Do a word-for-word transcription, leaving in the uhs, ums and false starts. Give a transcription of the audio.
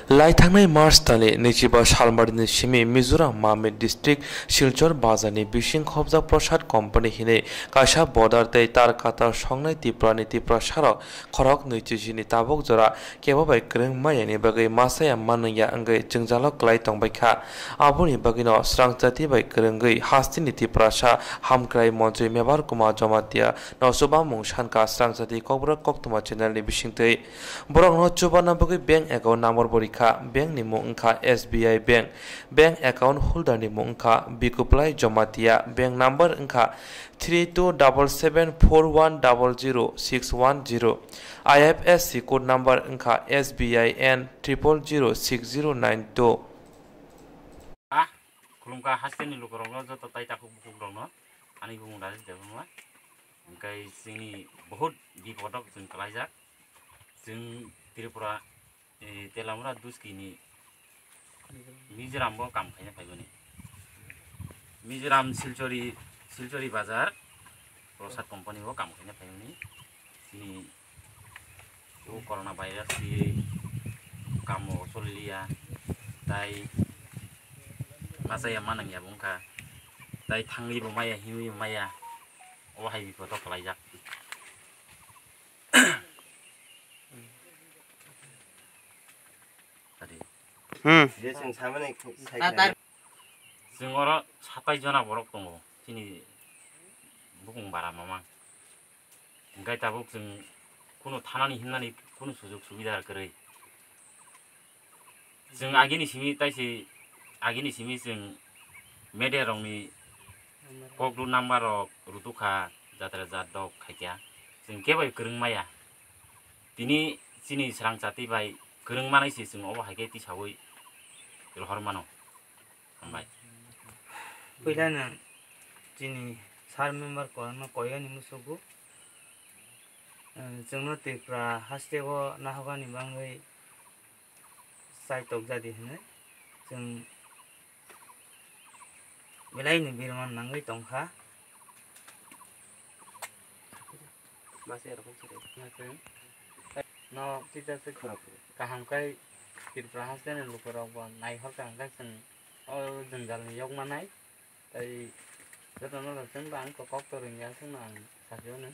Lai thangnai March talni naichiba salmarini simi Mizoram Mamit District Silchar bazarni bising khobjak Prasad Company hinwi kaisa border tei tar katar songnai Tripurani Tiprasarok khorok nwichijini tabuk jora kebo bai kwrwng mayani bagwi masa ya manwngya wngwi jwngjalo kwlai tongbaikha. Aboni bagwino srangchati bai kwrwngwi hasteni Tiprasa Hamkrai Montri Mebar Kumar Jamatia no chubamung sankha srangchati Kokborok Koktwma channelni bisingtwi. Borokno chubarna bagwi bank account number bo rikha. Bank ni mung wngkha S B I Bank. Bank account holder ni mung wngkha Bikuplai Jamatia. Bank number wngkha three two double seven four one double zero six one zero. I F S C code number wngkha S B I N triple zero six zero nine two. Ah, khulumkha hasteni lukurokno joto tai takhuk bukhuk rokno ani bumung Rajesh Debbarma. Hwnkhe chini bahut bipodo chwng kwlaijak. Chwng Tripura, eh, Telamura Duski ni Mizoram bo kam khaina phaimani. Mizoram Silchari, Silchari bazar, Prasad Company bo kam khaina phaimani. Chini o corona virus si kamo soliliya, tai masa ya manang ya bungkha, tai thangwi bo maya, hinwi bo maya, o hai bipodo kwlaijak. Adi. Hmm. Je chwng samani khu-, sai Tatar. Chwng oro satai jona borok tongo, chini bukung bara mamang. Hwnkhe tabuk chwng kunu thanani himnani kunu sujug subida kwrwi. Chwng agini simi taisi, agini simi chwng media rokni koklu number rok rutukha, jatra jat dok khaikya. Chwng kebai kwrwng maya. Tini chini srang chati bai kwrwng manai se chwng obo hai khe tisaui rohor mano. Hambai. Puilano chini sir member kono koyani musugo. Eh, chwngno Tripura hasteo nahokani bagwi chai tokjadi hwnwi chwng belaini birman nangwi tongkha. No teacher se kaham khai Tripura hasteni lukurok bo naihorkha hwnkhe chwng o jwngjal ni yok manai. Tai jotono chwng bang kok kok to rwngya chwngno ang saphiyano.